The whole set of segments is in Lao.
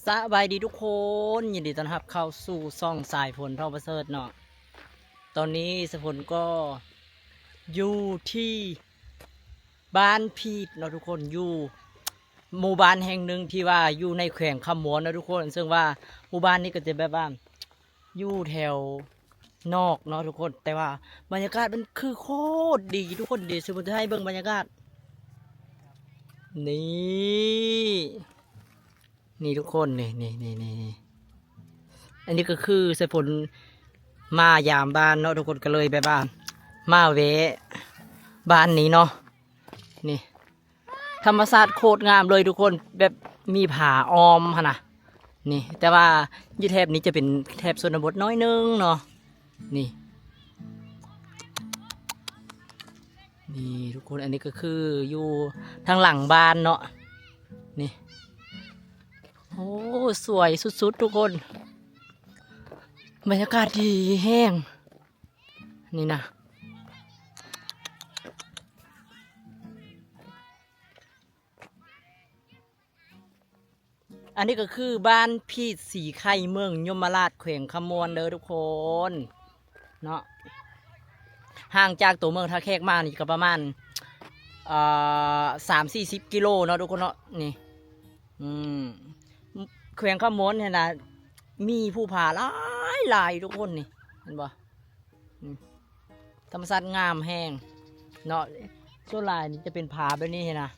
ສະບາຍດີທຸກຄົນ, ຍິນດີຕ້ອນຮັບເຂົ້າສູ່ຊ່ອງສາຍຝົນ ທອງປະເສີດເນາະ. ຕອນນີ້ສາຍຝົນກໍຢູ່ທີ່ບ້ານພີດເນາະທຸກຄົນ, ຢູ່ໝູ່ບ້ານແຫ່ງໜຶ່ງທີ່ວ່າຢູ່ໃນແຂວງຄຳມ່ວນເນາະທຸກຄົນ. ເຊິ່ງວ່າໝູ່ບ້ານນີ້ກໍຈະແບບວ່າຢູ່ແຖວນອກເນາະທຸກຄົນ, ແຕ່ວ່າບັນຍາກາດມັນຄືໂຄດດີທຸກຄົນ. ດຽວຊິໃຫ້ເບິ່ງບັນຍາກາດ ນີ້ ນີ້ທຸກຄົນ ນີ້ ນີ້ ນີ້ ນີ້ ອັນນີ້ກໍຄືສາຍຝົນມາຢາມບ້ານເນາະທຸກຄົນ, ກໍເລີຍແບບວ່າມາແວະບ້ານນີ້ເນາະ. ນີ້ ທຳມະຊາດໂຄດງາມເລີຍທຸກຄົນ, ແບບມີຜາອ້ອມຫັ້ນນະ. ນີ້ ແຕ່ວ່າຢູ່ແຖບນີ້ຈະເປັນແຖບຊົນນະບົດໜ້ອຍໜຶ່ງເນາະ. ນີ້ ນີ້ທຸກຄົນ, ອັນນີ້ກໍຄືຢູ່ທາງຫຼັງບ້ານເນາະ. ນີ້ ໂອ້ ສວຍສຸດໆທຸກຄົນ, ບັນຍາກາດດີແຮງ. ນີ້ນະ ອັນນີ້ກໍຄືບ້ານພີດສີໄຂ່ ເມືອງຍົມມະລາດ ແຂວງຄຳມ່ວນເດີທຸກຄົນເນາະ. ຫ່າງຈາກຕົວເມືອງທ່າແຂກມານີ້ກໍປະມານ ເອີ ສາມສີ່ສິບກິໂລເນາະທຸກຄົນເນາະ. ນີ້ ອືມ ແຂວງຄຳມ່ວນຫັ້ນນະ ມີພູຜາຫຼາຍໆທຸກຄົນ. ນີ້ ເຫັນບໍ່? ອືມ ທຳມະຊາດງາມແຮງເນາະ. ສ່ວນຫຼາຍນີ້ຈະເປັນຜາແບບນີ້ຫັ້ນນະ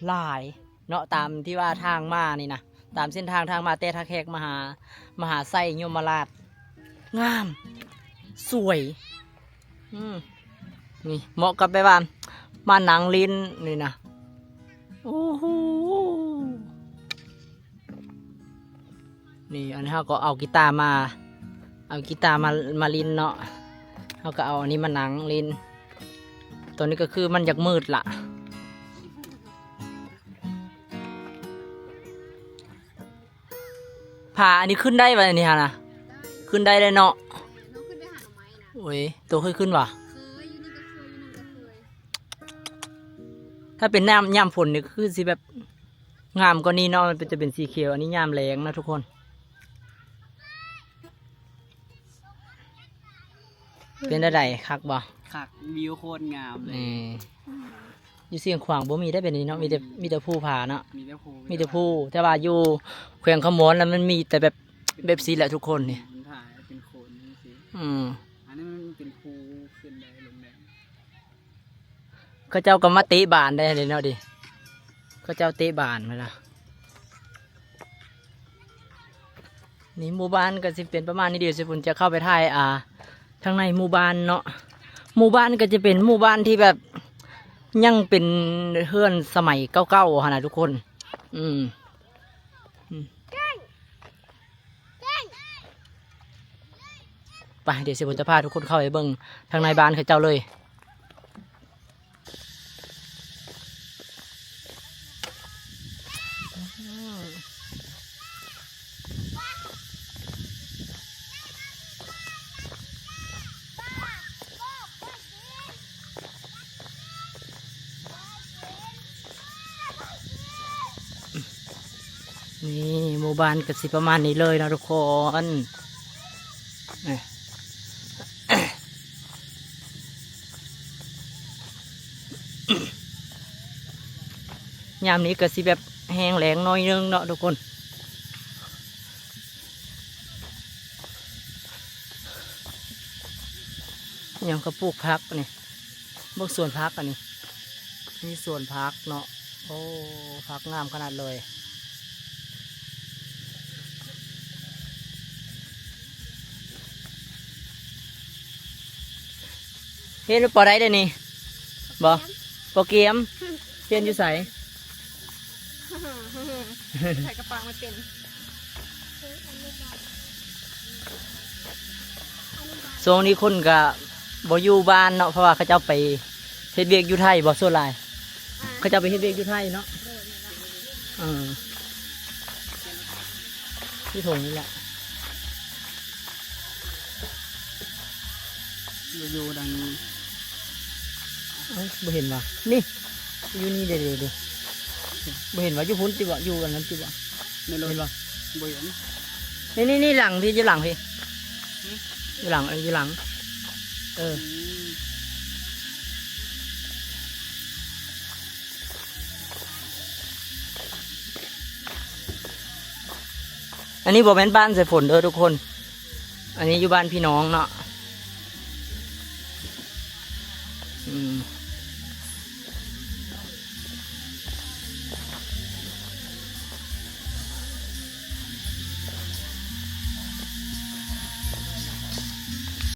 ຫຼາຍເນາະ, ຕາມທີ່ວ່າທາງມານີ້ນະ, ຕາມເສັ້ນທາງ ທາງມາແຕ່ທ່າແຂກມາຫາ ມະຫາໄຊ ຍົມມະລາດ. ງາມ ສວຍ ອືມ ນີ້ເໝາະກັບແບບວ່າມານັ່ງຫຼິ້ນນີ້ນະ. ໂອ້ໂຫ ນີ້ ອັນນີ້ເຮົາກໍເອົາກີຕາມາ ເອົາກີຕາມາ ມາຫຼິ້ນເນາະ. ເຮົາກໍເອົາອັນນີ້ມານັ່ງຫຼິ້ນ. ຕອນນີ້ກໍຄືມັນຢາກມືດລະ. ຜາອັນນີ້ຂຶ້ນໄດ້ບໍ່ ອັນນີ້ຫັ້ນນະ? ຂຶ້ນໄດ້ເລີຍເນາະ. ໂອ້ຍ ໂຕເຄີຍຂຶ້ນບໍ່? ເຄີຍ ຢູ່ນີ້ກໍເຄີຍ ຢູ່ນັ້ນກໍເຄີຍ. ຖ້າເປັນຍາມ ຍາມຝົນນີ້ຄືຊິແບບງາມກວ່ານີ້ເນາະ, ມັນເປັນ ຈະເປັນສີຂຽວ. ອັນນີ້ຍາມແລງນະທຸກຄົນ. ເປັນແນວໃດ? ຄັກບໍ່? ຄັກ ວິວໂຄດງາມເລີຍ. ຢູ່ຊຽງຂວາງບໍ່ມີໄດ໋ແບບນີ້ເນາະ, ມີແຕ່ ມີແຕ່ພູຜາເນາະ, ມີແຕ່ພູ ມີແຕ່ພູ. ແຕ່ວ່າຢູ່ແຂວງຄຳມ່ວນລະມັນມີແຕ່ແບບ ແບບຊີ້ແຫຼະທຸກຄົນນີ້. ອືມ ອັນນີ້ມັນເປັນພູ ຂຶ້ນໄດ້ລົງໄດ້. ເຂົາເຈົ້າກໍມາເຕະບານໄດ້ເດເນາະ ເດ ເຂົາເຈົ້າເຕະບານແມ່ນລະ. ນີ້ໝູ່ບ້ານກໍຊິເປັນປະມານນີ້. ດຽວຊິພຸ້ນຈະເຂົ້າໄປຖ່າຍ ອ່າ ທາງໃນໝູ່ບ້ານເນາະ. ໝູ່ບ້ານກໍຈະເປັນໝູ່ບ້ານທີ່ແບບຍັງເປັນເຮືອນສະໄໝເກົ່າໆຫັ້ນນະທຸກຄົນ. ອືມ ອືມ ໄປ ດຽວຊິພຸ້ນຈະພາທຸກຄົນເຂົ້າໄປເບິ່ງທາງໃນບ້ານເຂົາເຈົ້າເລີຍ. ນີ້ໝູ່ບ້ານກໍຊິປະມານນີ້ເລີຍເນາະທຸກຄົນ. ຍາມນີ້ກໍຊິແບບແຫ້ງແລ້ງໜ້ອຍໜຶ່ງເນາະທຸກຄົນ. ຫຍັງ ເຂົາປູກຜັກນີ້. ເບິ່ງສວນຜັກອັນນີ້ ມີສວນຜັກເນາະ. ໂອ້ ຜັກງາມຂະໜາດເລີຍ. ຮຽນຢູ່ ປໍ ໃດເດນີ້? ບໍ່ ປໍກຽມ. ຮຽນຢູ່ໃສ? ໃສ່ກະປາກມັນເປັນ. ຊ່ວງນີ້ຄົນກະບໍ່ຢູ່ບ້ານເນາະ ເພາະວ່າເຂົາເຈົ້າໄປເຮັດວຽກຢູ່ໄທບໍ່ ສ່ວນຫຼາຍ. ອ່າ ເຂົາເຈົ້າໄປເຮັດວຽກຢູ່ໄທເນາະ. ໂດຍ ແມ່ນລະ. ເອີ ຢູ່ທົ່ງນີ້ແຫຼະ. ຢູ່ ຢູ່ທາງນີ້. ເອົ້າ ບໍ່ເຫັນຫວາ? ນີ້ ຢູ່ນີ້ເດ້ ເດ້ ເດ້. ບໍ່ເຫັນຫວາ? ຢູ່ພຸ້ນຕິບໍ່? ຢູ່ອັນນັ້ນຕິບໍ່? ໃນລົດ ເຫັນບໍ່? บ่เห็น นี่นี่นี่หลังพี่ อยู่หลังพี่ อยู่หลัง เออ อยู่หลัง เออ อันนี้บ่แม่นบ้านสายฝนเด้อทุกคน อันนี้อยู่บ้านพี่น้องเนาะ อืม